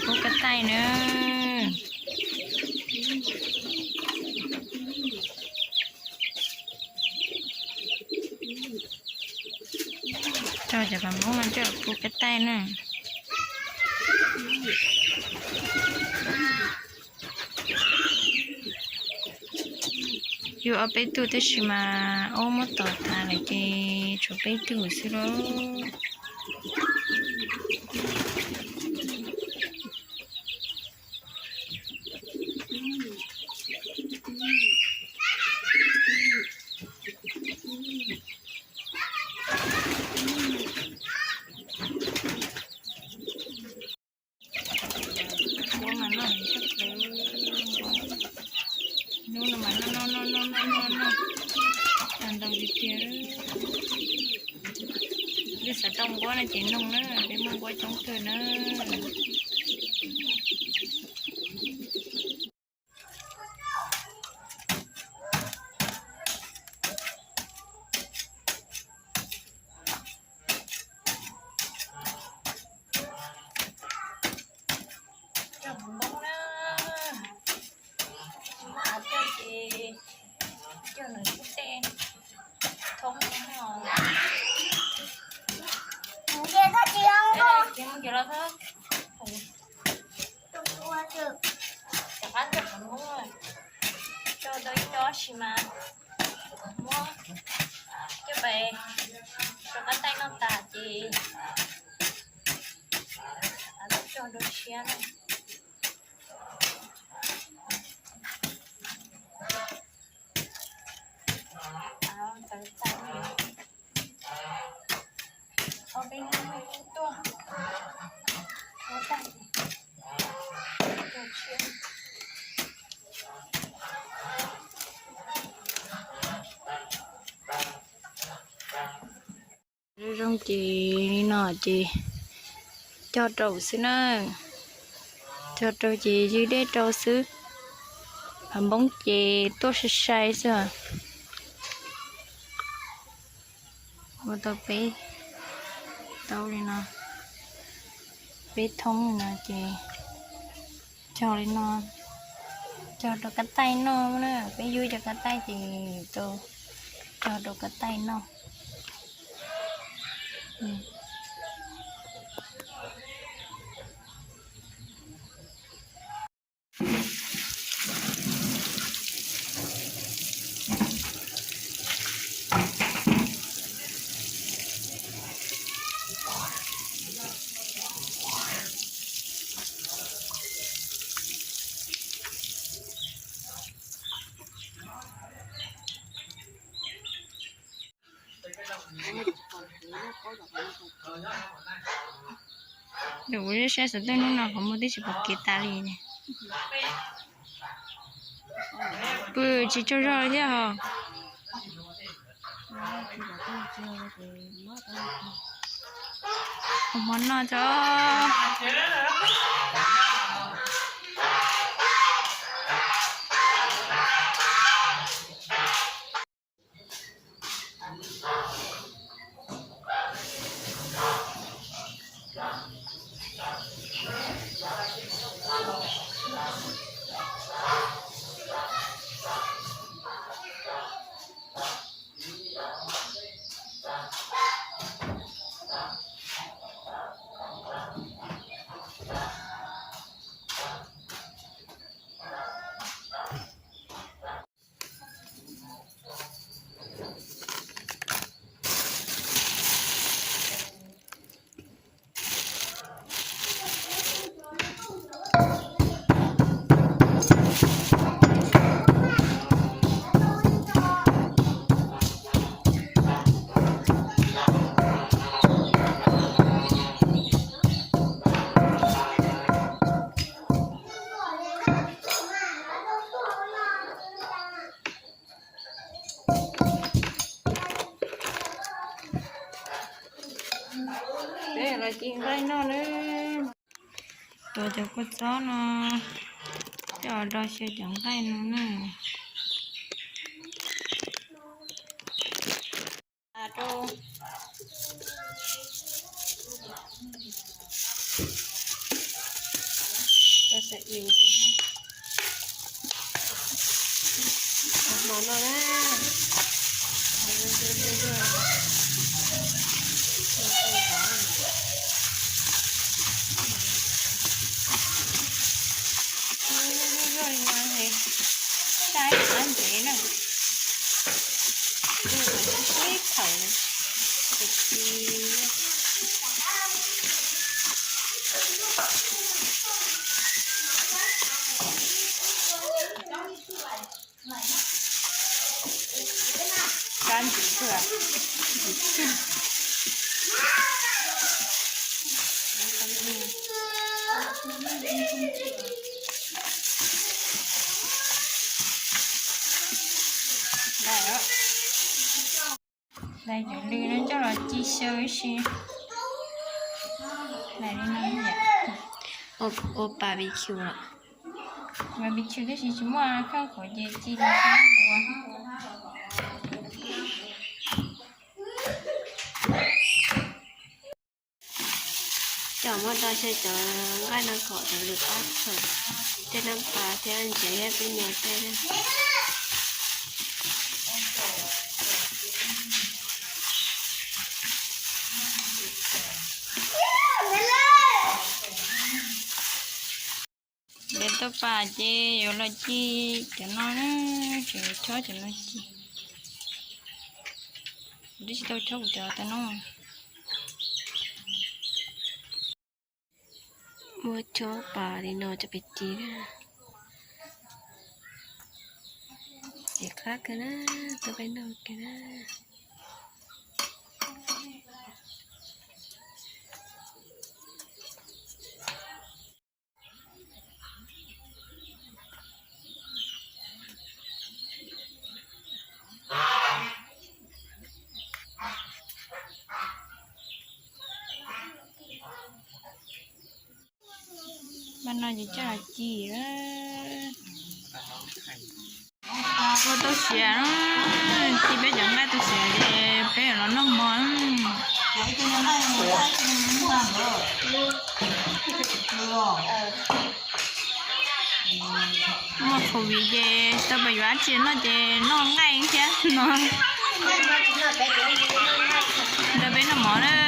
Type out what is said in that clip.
Pub kab taij na. Tso cov pam npoob no coj pub kab taij na. Yug ob peb tug tab sis mas ob muab tos tas lawm ces tshuav peb tug xwb lauj. Ua mas noj heev tshaj plaws. Hnub no mas noj noj noj noj noj noj noj tag ntau tiag tiag. Leej xav tau nquab no ces noog na, peb muaj nquab coob kawg na. Coj hauv npoob na. Muab av coj ces coj nws xub tej thoob no. Ces mus ces los thoob. Cov qab coj hauv npoob, coj tau ib co si mas muab coj pais rau qab taij noj tas ces coj dua tshiab na. Tawv tas, ob peb hnub tuaj ua tag ces coj tshiab. Zoo zoo ces li no ces cog rau xwb na. Cog rau ces ywg dej rau xwb. Hav npoob ces tuaj sai sai xwb. Ua tau peb, tau li no, peb thoob li no ces cog li no, cog rau kab taij noj na. Peb yub cov kab taij ces tau cog rau kab taij noj. Lwm ua saib xov tooj hnub no qhov muag twb tsis pom kev tas li ne. Pw tsis tsaug zog li thiab hos. Ua hmo noj tso. Peb los ci nqaij noj na. Tuav cov kua txob no coj los do xyaw cov nqaij no na. Rau Rau xav ib hmo no na. Zuj zuaj li no ces, tab ib qab ntsev na. Sib sib thaum, tab sis kab ntxiv kawg. Hlais cov lws no coj los ci xyaw ib si. Hlais li no yom. Ua barbecue lawm. Barbecue tab sis tsis muaj khaub khuav ces ci li ua. Coj muab do xyaw cov nqaij no kom cov lws qab tshau, tej naj pas thiab ntsev thiab peb nyuag tej. Ntev tau pas ces yuav los ci cov no na, tseem yuav chob cov no ci. Kuv twb tsis tau chob kuv cov tas no. Muab chob pas li no cov pem ci na. Ces qab kawg na, tau peb noj kiag na. Mas no ces coj los ci. Ua tau siav, ci peb cov nqaij tau siav ces peb yuav los noj mov. Muaj covid ces tau pas yuav dab tsi noj ces noj nqaij thiab no. Ntawd peb noj mov na.